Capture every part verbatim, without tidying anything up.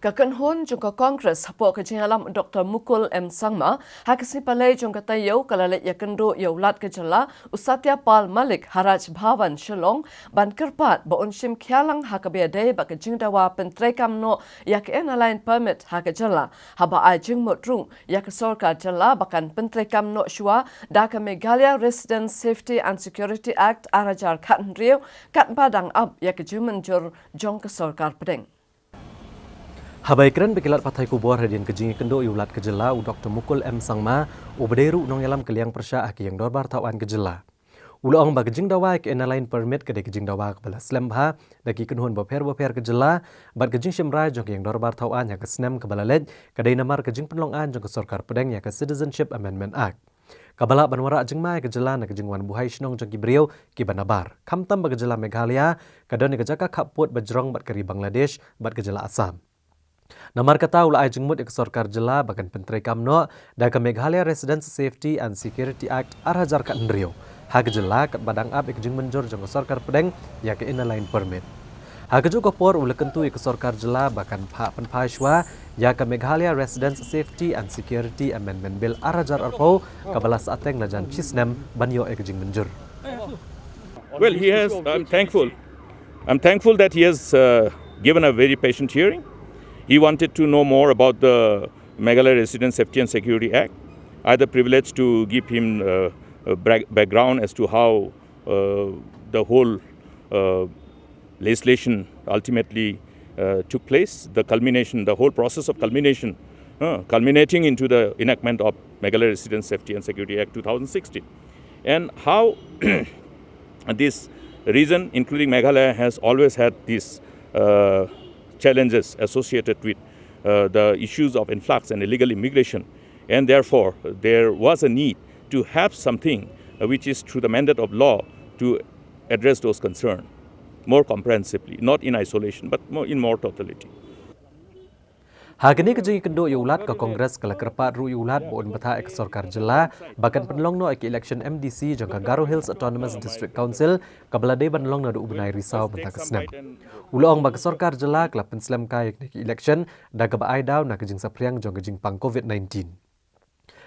Ka kynhun jong ka Congress hapoh ka jingïalam u Doktor Mukul M Sangma, ha ka sngi Palei jong ka taïew ka la leit ïakynduh ïa u Lat ka jylla, u Satya Pal Malik ha Raj Bhavan Shillong, ban kyrpad ba un shim khia lang ha kaba ïadei bad ka jingdawa pyntreikam noh ïa ka Inner Line Permit ha ka jylla, haba ai jingmut ruh ïa ka sorkar jylla ba kan pyntreikam noh shuwa da ka Meghalaya Residents Safety and Security Act ar hajar khathynriew, katba dang ap ïa ka jingmynjur jong ka sorkar pdeng. Haba ïakren bad ki lad pathai khubor hadien ka jingïakynduh ïa u Lat ka jylla, u Doktor Mukul M Sangma, uba dei ruh u nongïalam ka liang pyrshah ha ka ïing dorbar thaw aiñ ka jylla, u la ong ba ka jingdawa ïa ka Inner Line Permit ka dei ka jingdawa kaba la slem bha da ki kynhun bapher bapher ka jylla, bad ka jingshim rai jong ka ïing dorbar thaw aiñ ha ka snem kaba la leit ka dei namar ka jingpynlong aiñ jong ka sorkar pdeng ïa ka Citizenship Amendment Act, kaba lah ban wanrah jingma ïa ka jylla na ka jingwan buhai shnong jong ki briew kiba nabar, khamtam ba ka jylla Meghalaya ka don ïa ka jaka khappud ba jrong bad ka ri Bangladesh bad ka jylla Assam. Namar kata u la ai jingmut ïa ka sorkar jylla ba kan pyntreikam noh da ka Meghalaya Residents Safety and Security Act ar hajar khathynriew ha ka jylla, katba dang ap ïa ka jingmynjur jong ka sorkar pdeng ïa ka Inner Line Permit. Ha kajuh ka por u la kyntu ïa ka sorkar jylla ba kan phah pynphai shuwa ïa ka Meghalaya Residents Safety and Security Amendment Bill ar hajar arphew, kaba la sahteng la jan shi snem ban ïoh ïa ka jingmynjur. Well, he has, I'm thankful. I'm thankful that he has, uh, given a very patient hearing. He wanted to know more about the Meghalaya Resident Safety and Security Act. I had the privilege to give him, uh, a bra-, background as to how, uh, the whole, uh, legislation ultimately, uh, took place, the culmination, the whole process of culmination, uh, culminating into the enactment of Meghalaya Resident Safety and Security Act two thousand sixteen. And how this region, including Meghalaya, has always had these, uh, challenges associated with, uh, the issues of influx and illegal immigration. And therefore, there was a need to have something, uh, which is through the mandate of law to address those concerns more comprehensively, not in isolation, but more, in more totality. Ha kane ka jingïakynduh ïa u Lat, ka Congress ka la kyrpad ruh ïa u Lat ba un bthah ïa ka sorkar jylla ba kan pynlong noh ïa ka election M D C jong ka Garo Hills Autonomous District Council, kaba la dei ban long naduh u bnai Risaw mynta ka snem. U la ong ba ka sorkar jylla ka la pynslem kai ïa kane ka election da kaba ai daw na ka jingsaphriang jong ka jingpang COVID nineteen.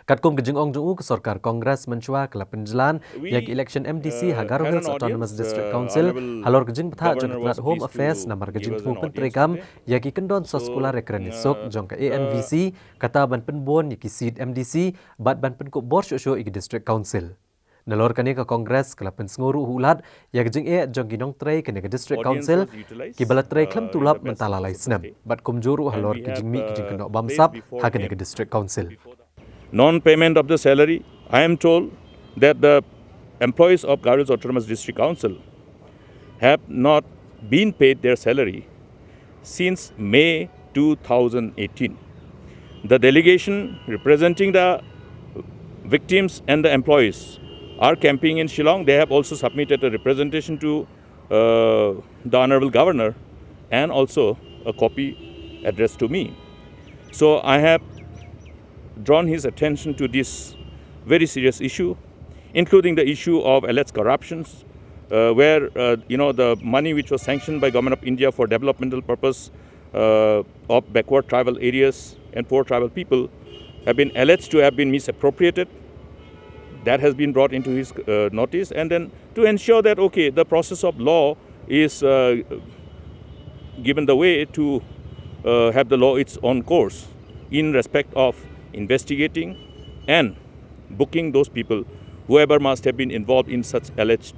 Katkum ka jingong jong u, ka sorkar Congress mynshuwa ka la pynjlan ïa ka election M D C ha Garo Hills Autonomous District Council halor ka jingbthah jong ka tnat Home Affairs namar ka jingthmu pyntreikam ïa ki kyndon soskular ïakren ïasuk jong ka A N V C, kata ban pynbun ïa ki seat M D C bad ban pynkup bor shuh shuh ïa ki District Council. Nalor kane, ka Congress ka la pynsngew ruh ha u Lat ïa ka jingeh jong ki nongtrei kane ka District Council kiba la trei khlem tulop mynta la lai snem, bad kumjuh ruh halor ka jingmih ka jingkynnoh bamsap ha kane ka District Council. Non-payment of the salary. I am told that the employees of Garo Hills Autonomous District Council have not been paid their salary since May two thousand eighteen. The delegation representing the victims and the employees are camping in Shillong. They have also submitted a representation to, uh, the Honorable Governor and also a copy addressed to me. So I have drawn his attention to this very serious issue, including the issue of alleged corruptions, uh, where, uh, you know, the money which was sanctioned by Government of India for developmental purpose, uh, of backward tribal areas and poor tribal people have been alleged to have been misappropriated. That has been brought into his, uh, notice, and then to ensure that, okay, the process of law is, uh, given the way to, uh, have the law its own course in respect of investigating and booking those people, whoever must have been involved in such alleged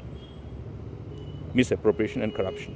misappropriation and corruption.